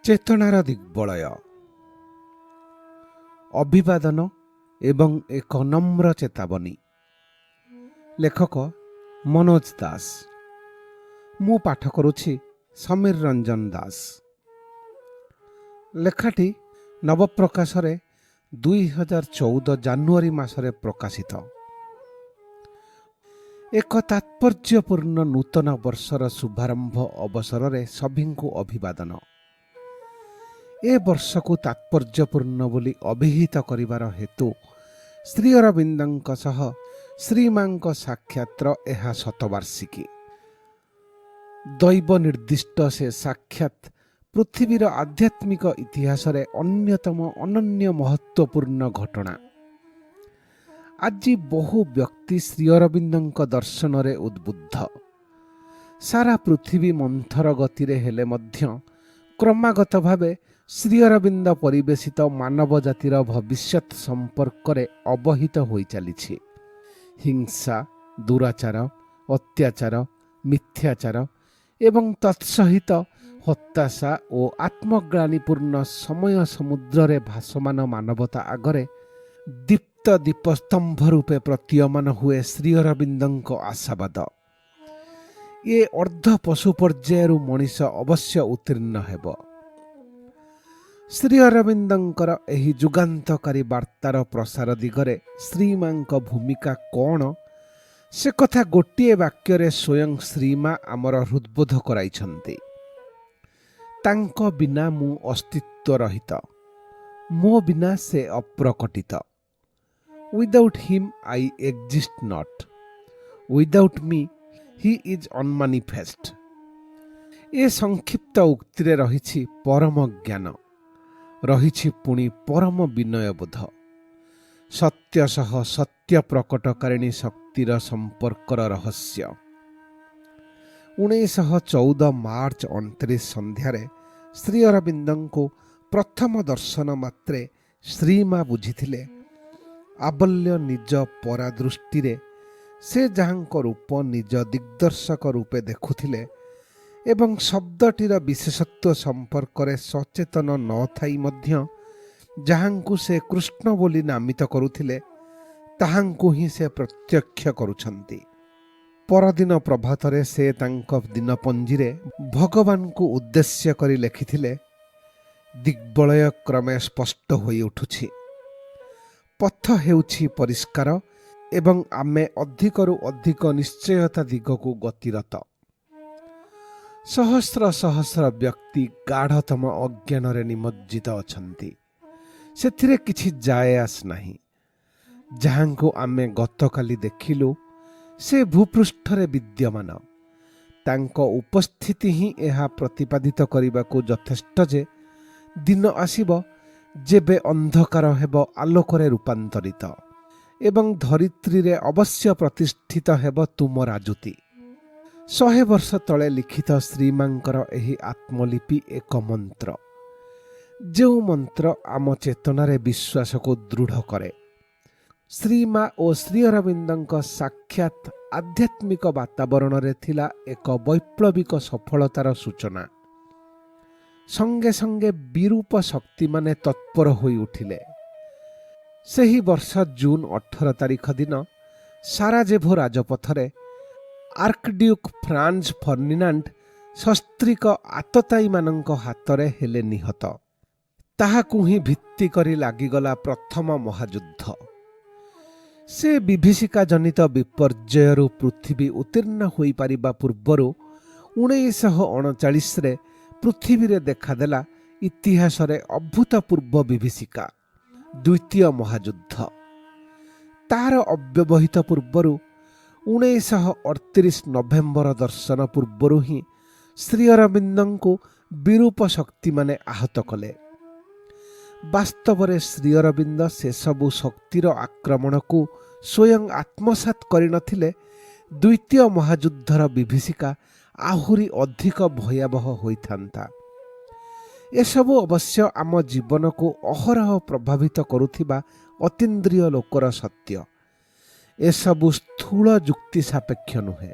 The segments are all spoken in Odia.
ଚେତନାର ଦିଗ୍ବଳୟ। ଅଭିବାଦନ ଏବଂ ଏକ ନମ୍ର ଚେତାବନୀ। ଲେଖକ ମନୋଜ ଦାସ। ମୁଁ ପାଠ କରୁଛି ସମୀର ରଞ୍ଜନ ଦାସ। ଲେଖାଟି ନବପ୍ରକାଶରେ 2014 ଜାନୁଆରୀ ମାସରେ ପ୍ରକାଶିତ। ଏକ ତାତ୍ପର୍ଯ୍ୟପୂର୍ଣ୍ଣ ନୂତନ ବର୍ଷର ଶୁଭାରମ୍ଭ ଅବସରରେ ସଭିଙ୍କୁ ଅଭିବାଦନ। ଏ ବର୍ଷକୁ ତାତ୍ପର୍ଯ୍ୟପୂର୍ଣ୍ଣ ବୋଲି ଅଭିହିତ କରିବାର ହେତୁ ଶ୍ରୀ ଅରବିନ୍ଦଙ୍କ ସହ ଶ୍ରୀମାଙ୍କ ସାକ୍ଷାତର ଏହା ଶତବାର୍ଷିକୀ। ଦୈବ ନିର୍ଦ୍ଦିଷ୍ଟ ସେ ସାକ୍ଷାତ ପୃଥିବୀର ଆଧ୍ୟାତ୍ମିକ ଇତିହାସରେ ଅନ୍ୟତମ ଅନନ୍ୟ ମହତ୍ତ୍ୱପୂର୍ଣ୍ଣ ଘଟଣା। ଆଜି ବହୁ ବ୍ୟକ୍ତି ଶ୍ରୀ ଅରବିନ୍ଦଙ୍କ ଦର୍ଶନରେ ଉଦ୍ବୁଦ୍ଧ। ସାରା ପୃଥିବୀ ମନ୍ଥର ଗତିରେ ହେଲେ ମଧ୍ୟ କ୍ରମାଗତ ଭାବେ ଶ୍ରୀ ଅରବିନ୍ଦ ପରିବେଶିତ ମାନବ ଜାତିର ଭବିଷ୍ୟତ ସମ୍ପର୍କରେ ଅବହିତ ହୋଇ ଚାଲିଛି। ହିଂସା, ଦୁରାଚାର, ଅତ୍ୟାଚାର, ମିଥ୍ୟାଚାର ଏବଂ ତତ୍ସହିତ ହତାଶା ଓ ଆତ୍ମଗ୍ଳାନିପୂର୍ଣ୍ଣ ସମୟ ସମୁଦ୍ରରେ ଭାସମାନ ମାନବତା ଆଗରେ ଦୀପ୍ତ ଦୀପସ୍ତମ୍ଭ ରୂପେ ପ୍ରତୀୟମାନ ହୁଏ ଶ୍ରୀ ଅରବିନ୍ଦଙ୍କ ଆଶାବାଦ। ଏ ଅର୍ଦ୍ଧ ପଶୁ ପର୍ଯ୍ୟାୟରୁ ମଣିଷ ଅବଶ୍ୟ ଉତ୍ତୀର୍ଣ୍ଣ ହେବ। ଶ୍ରୀ ଅରବିନ୍ଦଙ୍କର ଏହି ଯୁଗାନ୍ତକାରୀ ବାର୍ତ୍ତାର ପ୍ରସାର ଦିଗରେ ଶ୍ରୀମାଙ୍କ ଭୂମିକା କ'ଣ, ସେ କଥା ଗୋଟିଏ ବାକ୍ୟରେ ସ୍ୱୟଂ ଶ୍ରୀମା ଆମର ହୃଦବୋଧ କରାଇଛନ୍ତି। ତାଙ୍କ ବିନା ମୁଁ ଅସ୍ତିତ୍ୱ ରହିତ, ମୋ ବିନା ସେ ଅପ୍ରକଟିତ। Without him I exist not, without me he is unmanifest. ଏ ସଂକ୍ଷିପ୍ତ ଉକ୍ତିରେ ରହିଛି ପରମ ଜ୍ଞାନ, ରହିଛି ପୁଣି ପରମ ବିନୟବୋଧ। ସତ୍ୟ ସହ ସତ୍ୟ ପ୍ରକଟକାରିଣୀ ଶକ୍ତିର ସମ୍ପର୍କର ରହସ୍ୟ। 1914 ମାର୍ଚ୍ଚ 29 ସନ୍ଧ୍ୟାରେ ଶ୍ରୀ ଅରବିନ୍ଦଙ୍କୁ ପ୍ରଥମ ଦର୍ଶନ ମାତ୍ରେ ଶ୍ରୀମା ବୁଝିଥିଲେ, ଆବଲ୍ୟ ନିଜ ପରାଦୃଷ୍ଟିରେ ସେ ଯାହାଙ୍କ ରୂପ ନିଜ ଦିଗ୍ଦର୍ଶକ ରୂପେ ଦେଖୁଥିଲେ ଏବଂ ଶବ୍ଦଟିର ବିଶେଷତ୍ୱ ସମ୍ପର୍କରେ ସଚେତନ ନଥାଇ ମଧ୍ୟ ଯାହାଙ୍କୁ ସେ କୃଷ୍ଣ ବୋଲି ନାମିତ କରୁଥିଲେ, ତାହାଙ୍କୁ ହିଁ ସେ ପ୍ରତ୍ୟକ୍ଷ କରୁଛନ୍ତି। ପରଦିନ ପ୍ରଭାତରେ ସେ ତାଙ୍କ ଦିନପଞ୍ଜିରେ ଭଗବାନଙ୍କୁ ଉଦ୍ଦେଶ୍ୟ କରି ଲେଖିଥିଲେ, "ଦିଗ୍ବଳୟ କ୍ରମେ ସ୍ପଷ୍ଟ ହୋଇ ଉଠୁଛି। ପଥ ହେଉଛି ପରିଷ୍କାର ଏବଂ ଆମେ ଅଧିକରୁ ଅଧିକ ନିଶ୍ଚୟତା ଦିଗକୁ ଗତିରତ। ସହସ୍ର ସହସ୍ର ବ୍ୟକ୍ତି ଗାଢ଼ତମ ଅଜ୍ଞାନରେ ନିମଜ୍ଜିତ ଅଛନ୍ତି, ସେଥିରେ କିଛି ଯାଏ ଆସ ନାହିଁ। ଯାହାଙ୍କୁ ଆମେ ଗତକାଲି ଦେଖିଲୁ, ସେ ଭୂପୃଷ୍ଠରେ ବିଦ୍ୟମାନ। ତାଙ୍କ ଉପସ୍ଥିତି ହିଁ ଏହା ପ୍ରତିପାଦିତ କରିବାକୁ ଯଥେଷ୍ଟ ଯେ ଦିନ ଆସିବ ଯେବେ ଅନ୍ଧକାର ହେବ ଆଲୋକରେ ରୂପାନ୍ତରିତ ଏବଂ ଧରିତ୍ରୀରେ ଅବଶ୍ୟ ପ୍ରତିଷ୍ଠିତ ହେବ ତୁମ ରାଜୁତି।" 100 ବର୍ଷ ତଳେ ଲିଖିତ ଶ୍ରୀମାଙ୍କର ଏହି ଆତ୍ମଲିପି ଏକ ମନ୍ତ୍ର, ଯେଉଁ ମନ୍ତ୍ର ଆମ ଚେତନାରେ ବିଶ୍ୱାସକୁ ଦୃଢ଼ କରେ। ଶ୍ରୀମା ଓ ଶ୍ରୀ ଅରବିନ୍ଦଙ୍କ ସାକ୍ଷାତ ଆଧ୍ୟାତ୍ମିକ ବାତାବରଣରେ ଥିଲା ଏକ ବୈପ୍ଳବିକ ସଫଳତାର ସୂଚନା। ସଙ୍ଗେ ସଙ୍ଗେ ବିରୂପ ଶକ୍ତିମାନେ ତତ୍ପର ହୋଇ ଉଠିଲେ। ସେହି ବର୍ଷ ଜୁନ୍ 18 ତାରିଖ ଦିନ ସାରାଜେଭୋ ରାଜପଥରେ ଆର୍କଡ୍ୟୁକ୍ ଫ୍ରାନ୍ସ ଫର୍ନିନାଣ୍ଡ ସସ୍ତ୍ରୀକ ଆତତାୟୀମାନଙ୍କ ହାତରେ ହେଲେ ନିହତ। ତାହାକୁ ହିଁ ଭିତ୍ତି କରି ଲାଗିଗଲା ପ୍ରଥମ ମହାଯୁଦ୍ଧ। ସେ ବିଭୀଷିକା ଜନିତ ବିପର୍ଯ୍ୟୟରୁ ପୃଥିବୀ ଉତ୍ତୀର୍ଣ୍ଣ ହୋଇପାରିବା ପୂର୍ବରୁ 1939ରେ ପୃଥିବୀରେ ଦେଖାଦେଲା ଇତିହାସରେ ଅଭୂତପୂର୍ବ ବିଭୀଷିକା, ଦ୍ୱିତୀୟ ମହାଯୁଦ୍ଧ। ତାର ଅବ୍ୟବହିତ ପୂର୍ବରୁ, 1938 ନଭେମ୍ବର ଦର୍ଶନ ପୂର୍ବରୁ ହିଁ ଶ୍ରୀ ଅରବିନ୍ଦଙ୍କୁ ବିରୂପ ଶକ୍ତିମାନେ ଆହତ କଲେ। ବାସ୍ତବରେ ଶ୍ରୀ ଅରବିନ୍ଦ ସେସବୁ ଶକ୍ତିର ଆକ୍ରମଣକୁ ସ୍ୱୟଂ ଆତ୍ମସାତ୍ କରିନଥିଲେ ଦ୍ୱିତୀୟ ମହାଯୁଦ୍ଧର ବିଭୀଷିକା ଆହୁରି ଅଧିକ ଭୟାବହ ହୋଇଥାନ୍ତା। ଏସବୁ ଅବଶ୍ୟ ଆମ ଜୀବନକୁ ଅହରହ ପ୍ରଭାବିତ କରୁଥିବା ଅତୀନ୍ଦ୍ରିୟ ଲୋକର ସତ୍ୟ। ଏସବୁ ସ୍ଥୂଳ ଯୁକ୍ତି ସାପେକ୍ଷ ନୁହେଁ।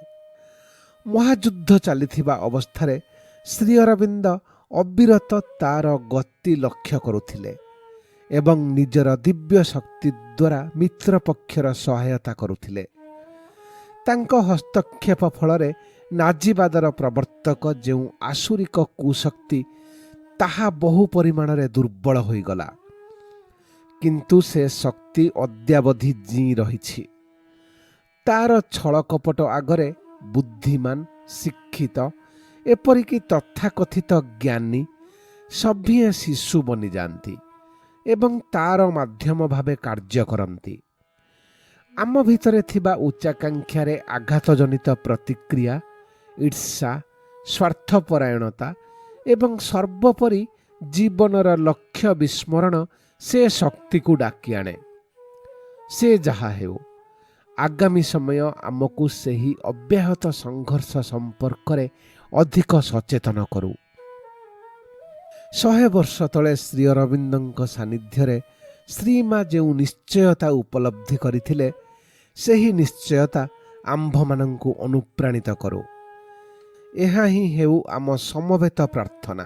ମହାଯୁଦ୍ଧ ଚାଲିଥିବା ଅବସ୍ଥାରେ ଶ୍ରୀ ଅରବିନ୍ଦ ଅବିରତ ତାର ଗତି ଲକ୍ଷ୍ୟ କରୁଥିଲେ ଏବଂ ନିଜର ଦିବ୍ୟ ଶକ୍ତି ଦ୍ୱାରା ମିତ୍ରପକ୍ଷର ସହାୟତା କରୁଥିଲେ। ତାଙ୍କ ହସ୍ତକ୍ଷେପ ଫଳରେ ନାଜିବାଦର ପ୍ରବର୍ତ୍ତକ ଯେଉଁ ଆସୁରିକ କୁଶକ୍ତି, ତାହା ବହୁ ପରିମାଣରେ ଦୁର୍ବଳ ହୋଇଗଲା। କିନ୍ତୁ ସେ ଶକ୍ତି ଅଦ୍ୟାବଧି ଜିଇଁ ରହିଛି। ତାର ଛଳକପଟ ଆଗରେ ବୁଦ୍ଧିମାନ, ଶିକ୍ଷିତ, ଏପରିକି ତଥାକଥିତ ଜ୍ଞାନୀ ସଭିଏଁ ଶିଶୁ ବନିଯାଆନ୍ତି ଏବଂ ତାର ମାଧ୍ୟମ ଭାବେ କାର୍ଯ୍ୟ କରନ୍ତି। ଆମ ଭିତରେ ଥିବା ଉଚ୍ଚାକାଂକ୍ଷାରେ ଆଘାତଜନିତ ପ୍ରତିକ୍ରିୟା, ଈର୍ଷା, ସ୍ୱାର୍ଥପରାୟଣତା ଏବଂ ସର୍ବୋପରି ଜୀବନର ଲକ୍ଷ୍ୟ ବିସ୍ମରଣ ସେ ଶକ୍ତିକୁ ଡାକି ଆଣେ। ସେ ଯାହା ହେଉ, ଆଗାମୀ ସମୟ ଆମକୁ ସେହି ଅବ୍ୟାହତ ସଂଘର୍ଷ ସମ୍ପର୍କରେ ଅଧିକ ସଚେତନ କରୁ। 100 ବର୍ଷ ତଳେ ଶ୍ରୀ ଅରବିନ୍ଦଙ୍କ ସାନ୍ନିଧ୍ୟରେ ଶ୍ରୀମା ଯେଉଁ ନିଶ୍ଚୟତା ଉପଲବ୍ଧି କରିଥିଲେ, ସେହି ନିଶ୍ଚୟତା ଆମ୍ଭମାନଙ୍କୁ ଅନୁପ୍ରାଣିତ କରୁ। ଏହା ହିଁ ହେଉ ଆମ ସମବେତ ପ୍ରାର୍ଥନା।